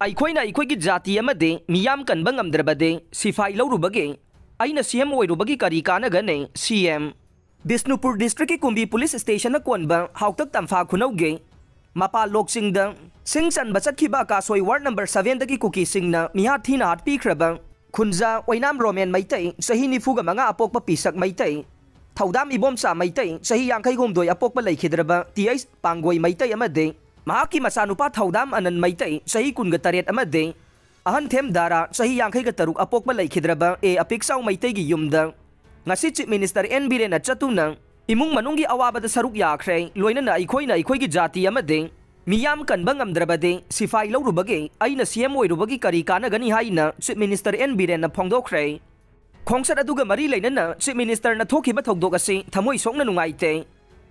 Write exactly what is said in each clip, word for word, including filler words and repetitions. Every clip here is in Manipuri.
ꯑꯩꯈꯣꯏꯅ ꯑꯩꯈꯣꯏꯒꯤ ꯖꯥꯇꯤ ꯑꯃꯗꯤ ꯃꯤꯌꯥꯝ ꯀꯟꯕ ꯉꯝꯗ꯭ꯔꯕꯗꯤ ꯁꯤꯐꯥꯏ ꯂꯧꯔꯨꯕꯒꯤ, ꯑꯩꯅ ꯁꯤ ꯑꯦꯝ ꯑꯣꯏꯔꯨꯕꯒꯤ ꯀꯔꯤ ꯀꯥꯟꯅꯒꯅꯤ? ꯁꯤ ꯑꯦꯝ꯫ ꯕꯤꯁꯅꯨꯄꯨꯔ ꯗꯤꯁꯇ꯭ꯔꯤꯛꯀꯤ ꯀꯨꯝꯕꯤ ꯄꯨꯂꯤꯁ ꯁ꯭ꯇꯦꯁꯟꯅ ꯀꯣꯟꯕ ꯍꯥꯎꯇꯛ ꯇꯝꯐꯥ ꯈꯨꯅꯧꯒꯤ ꯃꯄꯥꯜ ꯂꯣꯛꯁꯤꯡꯗ ꯁꯤꯡ ꯆꯟꯕ ꯆꯠꯈꯤꯕ ꯑꯀꯥꯁꯣꯏ ꯋꯥꯔꯗ ꯅꯝꯕꯔ ꯁꯚꯦꯟꯗꯒꯤ ꯀꯨꯀꯤꯁꯤꯡꯅ ꯃꯤꯍꯥꯠ ꯊꯤꯅ ꯍꯥꯠꯄꯤꯈ꯭ꯔꯕ ꯈꯨꯟꯖꯥ ꯑꯣꯏꯅꯥꯝ ꯔꯣꯃꯦꯟ ꯃꯩꯇꯩ, ꯆꯍꯤ ꯅꯤꯐꯨꯒ ꯃꯉꯥ, ꯑꯄꯣꯛꯄ ꯄꯤꯁꯛ ꯃꯩꯇꯩ, ꯊꯧꯗꯥꯝ ꯏꯕꯣꯝꯆꯥ ꯃꯩꯇꯩ, ꯆꯍꯤ ꯌꯥꯡꯈꯩ ꯍꯨꯝꯗꯣꯏ, ꯑꯄꯣꯛꯄ ꯂꯩꯈꯤꯗ꯭ꯔꯕ ꯇꯤ ꯑꯩꯆ ꯄꯥꯡꯒꯣꯏ ꯃꯩꯇꯩ ꯑꯃꯗꯤ ꯃꯍꯥꯛꯀꯤ ꯃꯆꯥꯅꯨꯄꯥ ꯊꯧꯗꯥꯝ ꯑꯅꯟ ꯃꯩꯇꯩ, ꯆꯍꯤ ꯀꯨꯟꯒ ꯇꯔꯦꯠ ꯑꯃꯗꯤ ꯑꯍꯟꯊꯦꯝ ꯗꯥꯔꯥ, ꯆꯍꯤ ꯌꯥꯡꯈꯩꯒ ꯇꯔꯨꯛ, ꯑꯄꯣꯛꯄ ꯂꯩꯈꯤꯗ꯭ꯔꯕ ꯑꯦ ꯑꯄꯤꯛꯆꯥꯎ ꯃꯩꯇꯩꯒꯤ ꯌꯨꯝꯗ ꯉꯁꯤ ꯆꯤꯐ ꯃꯤꯅꯤꯁꯇꯔ ꯑꯦꯟ ꯕꯤꯔꯦꯟꯅ ꯆꯠꯇꯨꯅ ꯏꯃꯨꯡ ꯃꯅꯨꯡꯒꯤ ꯑꯋꯥꯕꯗ ꯁꯔꯨꯛ ꯌꯥꯈ꯭ꯔꯦ, ꯂꯣꯏꯅꯅ ꯑꯩꯈꯣꯏꯅ ꯑꯩꯈꯣꯏꯒꯤ ꯖꯥꯇꯤ ꯑꯃꯗꯤ ꯃꯤꯌꯥꯝ ꯀꯟꯕ ꯉꯝꯗ꯭ꯔꯕꯗꯤ ꯁꯤꯐꯥꯏ ꯂꯧꯔꯨꯕꯒꯤ, ꯑꯩꯅ ꯁꯤ ꯑꯦꯝ ꯑꯣꯏꯔꯨꯕꯒꯤ ꯀꯔꯤ ꯀꯥꯟꯅꯒꯅꯤ ꯍꯥꯏꯅ ꯆꯤꯐ ꯃꯤꯅꯤꯁꯇꯔ ꯑꯦꯟ ꯕꯤꯔꯦꯟꯅ ꯐꯣꯡꯗꯣꯛꯈ꯭ꯔꯦ꯫ ꯈꯣꯡꯆꯠ ꯑꯗꯨꯒ ꯃꯔꯤ ꯂꯩꯅꯅ ꯆꯤꯐ ꯃꯤꯅꯤꯁꯇꯔꯅ ꯊꯣꯛꯈꯤꯕ ꯊꯧꯗꯣꯛ ꯑꯁꯤ ꯊꯃꯣꯏ ꯁꯣꯛꯅ ꯅꯨꯡꯉꯥꯏꯇꯦ꯫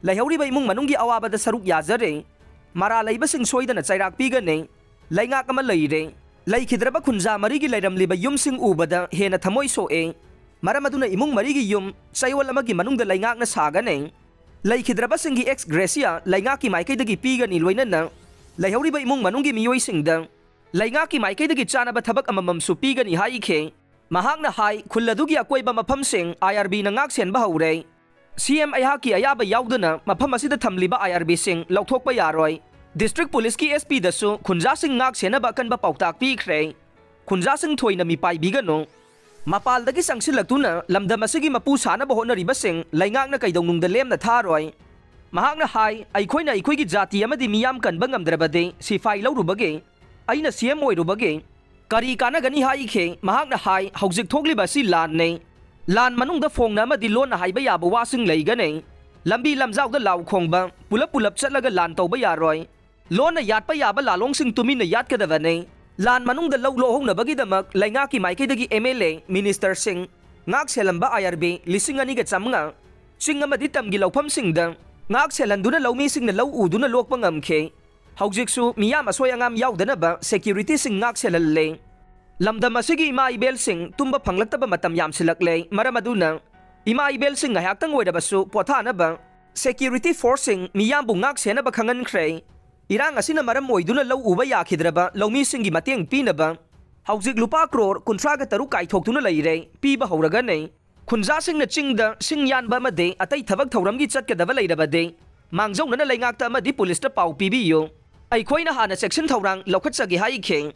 ꯂꯩꯍꯧꯔꯤꯕ ꯏꯃꯨꯡ ꯃꯅꯨꯡꯒꯤ ꯑꯋꯥꯕꯗ ꯁꯔꯨꯛ ꯌꯥꯖꯔꯦ꯫ ꯃꯔꯥ ꯂꯩꯕꯁꯤꯡ ꯁꯣꯏꯗꯅ ꯆꯩꯔꯥꯛ ꯄꯤꯒꯅꯤ꯫ ꯂꯩꯉꯥꯛ ꯑꯃ ꯂꯩꯔꯦ꯫ ꯂꯩꯈꯤꯗ꯭ꯔꯕ ꯈꯨꯟꯖꯥ ꯃꯔꯤꯒꯤ ꯂꯩꯔꯝꯂꯤꯕ ꯌꯨꯝꯁꯤꯡ ꯎꯕꯗ ꯍꯦꯟꯅ ꯊꯃꯣꯏ ꯁꯣꯛꯑꯦ꯫ ꯃꯔꯝ ꯑꯗꯨꯅ ꯏꯃꯨꯡ ꯃꯔꯤꯒꯤ ꯌꯨꯝ ꯆꯌꯣꯜ ꯑꯃꯒꯤ ꯃꯅꯨꯡꯗ ꯂꯩꯉꯥꯛꯅ ꯁꯥꯒꯅꯤ꯫ ꯂꯩꯈꯤꯗ꯭ꯔꯕꯁꯤꯡꯒꯤ ꯑꯦꯛꯁ ꯒ꯭ꯔꯦꯁꯤꯌꯥ ꯂꯩꯉꯥꯛꯀꯤ ꯃꯥꯏꯀꯩꯗꯒꯤ ꯄꯤꯒꯅꯤ, ꯂꯣꯏꯅꯅ ꯂꯩꯍꯧꯔꯤꯕ ꯏꯃꯨꯡ ꯃꯅꯨꯡꯒꯤ ꯃꯤꯑꯣꯏꯁꯤꯡꯗ ꯂꯩꯉꯥꯛꯀꯤ ꯃꯥꯏꯀꯩꯗꯒꯤ ꯆꯥꯅꯕ ꯊꯕꯛ ꯑꯃꯃꯝꯁꯨ ꯄꯤꯒꯅꯤ ꯍꯥꯏꯈꯤ꯫ ꯃꯍꯥꯛꯅ ꯍꯥꯏ, ꯈꯨꯜ ꯑꯗꯨꯒꯤ ꯑꯀꯣꯏꯕ ꯃꯐꯝꯁꯤꯡ ꯑꯥꯏ ꯑꯥꯔ ꯕꯤꯅ ꯉꯥꯛ ꯁꯦꯟꯕ ꯍꯧꯔꯦ꯫ ꯁꯤ ꯑꯦꯝ ꯑꯩꯍꯥꯛꯀꯤ ꯑꯌꯥꯕ ꯌꯥꯎꯗꯅ ꯃꯐꯝ ꯑꯁꯤꯗ ꯊꯝꯂꯤꯕ ꯑꯥꯏ ꯑꯥꯔ ꯕꯤꯁꯤꯡ ꯂꯧꯊꯣꯛꯄ ꯌꯥꯔꯣꯏ꯫ ꯗꯤꯁꯇ꯭ꯔꯤꯛ ꯄꯨꯂꯤꯁꯀꯤ ꯑꯦꯁ ꯄꯤꯗꯁꯨ ꯈꯨꯟꯖꯥꯁꯤꯡ ꯉꯥꯛ ꯁꯦꯟꯅꯕ ꯑꯀꯟꯕ ꯄꯥꯎꯇꯥꯛ ꯄꯤꯈ꯭ꯔꯦ꯫ ꯈꯨꯟꯖꯥꯁꯤꯡ ꯊꯣꯏꯅ ꯃꯤꯄꯥꯏꯕꯤꯒꯅꯨ꯫ ꯃꯄꯥꯜꯗꯒꯤ ꯆꯪꯁꯤꯜꯂꯛꯇꯨꯅ ꯂꯝꯗꯝ ꯑꯁꯤꯒꯤ ꯃꯄꯨ ꯁꯥꯅꯕ ꯍꯣꯠꯅꯔꯤꯕꯁꯤꯡ ꯂꯩꯉꯥꯛꯅ ꯀꯩꯗꯧꯅꯨꯡꯗ ꯂꯦꯝꯅ ꯊꯥꯔꯣꯏ꯫ ꯃꯍꯥꯛꯅ ꯍꯥꯏ, ꯑꯩꯈꯣꯏꯅ ꯑꯩꯈꯣꯏꯒꯤ ꯖꯥꯇꯤ ꯑꯃꯗꯤ ꯃꯤꯌꯥꯝ ꯀꯟꯕ ꯉꯝꯗ꯭ꯔꯕꯗꯤ ꯁꯤꯐꯥꯏ ꯂꯧꯔꯨꯕꯒꯤ, ꯑꯩꯅ ꯁꯤ ꯑꯦꯝ ꯑꯣꯏꯔꯨꯕꯒꯤ ꯀꯔꯤ ꯀꯥꯟꯅꯒꯅꯤ ꯍꯥꯏꯈꯤ꯫ ꯃꯍꯥꯛꯅ ꯍꯥꯏ, ꯍꯧꯖꯤꯛ ꯊꯣꯛꯂꯤꯕ ꯑꯁꯤ ꯂꯥꯟꯅꯤ꯫ ꯂꯥꯟ ꯃꯅꯨꯡꯗ ꯐꯣꯡꯅ ꯑꯃꯗꯤ ꯂꯣꯟꯅ ꯍꯥꯏꯕ ꯌꯥꯕ ꯋꯥꯁꯤꯡ ꯂꯩꯒꯅꯤ꯫ ꯂꯝꯕꯤ ꯂꯝꯖꯥꯎꯗ ꯂꯥꯎ ꯈꯣꯡꯕ, ꯄꯨꯂꯞ ꯄꯨꯂꯞ ꯆꯠꯂꯒ ꯂꯥꯟ ꯇꯧꯕ ꯌꯥꯔꯣꯏ꯫ ꯂꯣꯟꯅ ꯌꯥꯠꯄ ꯌꯥꯕ ꯂꯥꯂꯣꯡꯁꯤꯡ ꯇꯨꯃꯤꯟꯅ ꯌꯥꯠꯀꯗꯕꯅꯤ꯫ ꯂꯥꯟ ꯃꯅꯨꯡꯗ ꯂꯧ ꯂꯣꯛꯍꯧꯅꯕꯒꯤꯗꯃꯛ ꯂꯩꯉꯥꯛꯀꯤ ꯃꯥꯏꯀꯩꯗꯒꯤ ꯑꯦꯝ ꯑꯦꯜ ꯑꯦ, ꯃꯤꯅꯤꯁꯇꯔꯁꯤꯡ, ꯉꯥꯛ ꯁꯦꯜꯂꯝꯕ ꯑꯥꯏ ꯑꯥꯔ ꯕꯤ ꯂꯤꯁꯤꯡ ꯑꯅꯤꯒ ꯆꯥꯃꯉꯥ, ꯆꯤꯡ ꯑꯃꯗꯤ ꯇꯝꯒꯤ ꯂꯧꯐꯝꯁꯤꯡꯗ ꯉꯥꯛ ꯁꯦꯜꯍꯟꯗꯨꯅ ꯂꯧꯃꯤꯁꯤꯡꯅ ꯂꯧ ꯎꯗꯨꯅ ꯂꯣꯛꯄ ꯉꯝꯈꯤ꯫ ꯍꯧꯖꯤꯛꯁꯨ ꯃꯤꯌꯥꯝ ꯑꯁꯣꯏ ꯑꯉꯥꯝ ꯌꯥꯎꯗꯅꯕ ꯁꯦꯀ꯭ꯌꯨꯔꯤꯇꯤꯁꯤꯡ ꯉꯥꯛ ꯁꯦꯜꯍꯜꯂꯦ꯫ ꯂꯝꯗꯝ ꯑꯁꯤꯒꯤ ꯏꯃꯥ ꯏꯕꯦꯜꯁꯤꯡ ꯇꯨꯝꯕ ꯐꯪꯂꯛꯇꯕ ꯃꯇꯝ ꯌꯥꯝꯁꯤꯜꯂꯛꯂꯦ꯫ ꯃꯔꯝ ꯑꯗꯨꯅ ꯏꯃꯥ ꯏꯕꯦꯜꯁꯤꯡ ꯉꯥꯏꯍꯥꯛꯇꯪ ꯑꯣꯏꯔꯕꯁꯨ ꯄꯣꯊꯥꯅꯕ ꯁꯦꯀ꯭ꯌꯨꯔꯤꯇꯤ ꯐꯣꯔꯁꯁꯤꯡ ꯃꯤꯌꯥꯝꯕꯨ ꯉꯥꯛ ꯁꯦꯟꯅꯕ ꯈꯪꯍꯟꯈ꯭ꯔꯦ꯫ ꯏꯔꯥꯡ ꯑꯁꯤꯅ ꯃꯔꯝ ꯑꯣꯏꯗꯨꯅ ꯂꯧ ꯎꯕ ꯌꯥꯈꯤꯗ꯭ꯔꯕ ꯂꯧꯃꯤꯁꯤꯡꯒꯤ ꯃꯇꯦꯡ ꯄꯤꯅꯕ ꯍꯧꯖꯤꯛ ꯂꯨꯄꯥ ꯀ꯭ꯔꯣꯔ ꯀꯨꯟꯊ꯭ꯔꯥꯒ ꯇꯔꯨꯛ ꯀꯥꯏꯊꯣꯛꯇꯨꯅ ꯂꯩꯔꯦ, ꯄꯤꯕ ꯍꯧꯔꯒꯅꯤ꯫ ꯈꯨꯟꯖꯥꯁꯤꯡꯅ ꯆꯤꯡꯗ ꯁꯤꯡ ꯌꯥꯟꯕ ꯑꯃꯗꯤ ꯑꯇꯩ ꯊꯕꯛ ꯊꯧꯔꯝꯒꯤ ꯆꯠꯀꯗꯕ ꯂꯩꯔꯕꯗꯤ ꯃꯥꯡꯖꯧꯅꯅ ꯂꯩꯉꯥꯛꯇ ꯑꯃꯗꯤ ꯄꯨꯂꯤꯁꯇ ꯄꯥꯎ ꯄꯤꯕꯤꯌꯨ꯫ ꯑꯩꯈꯣꯏꯅ ꯍꯥꯟꯅ ꯆꯦꯛꯁꯤꯟ ꯊꯧꯔꯥꯡ ꯂꯧꯈꯠꯆꯒꯦ ꯍꯥꯏꯈꯤ꯫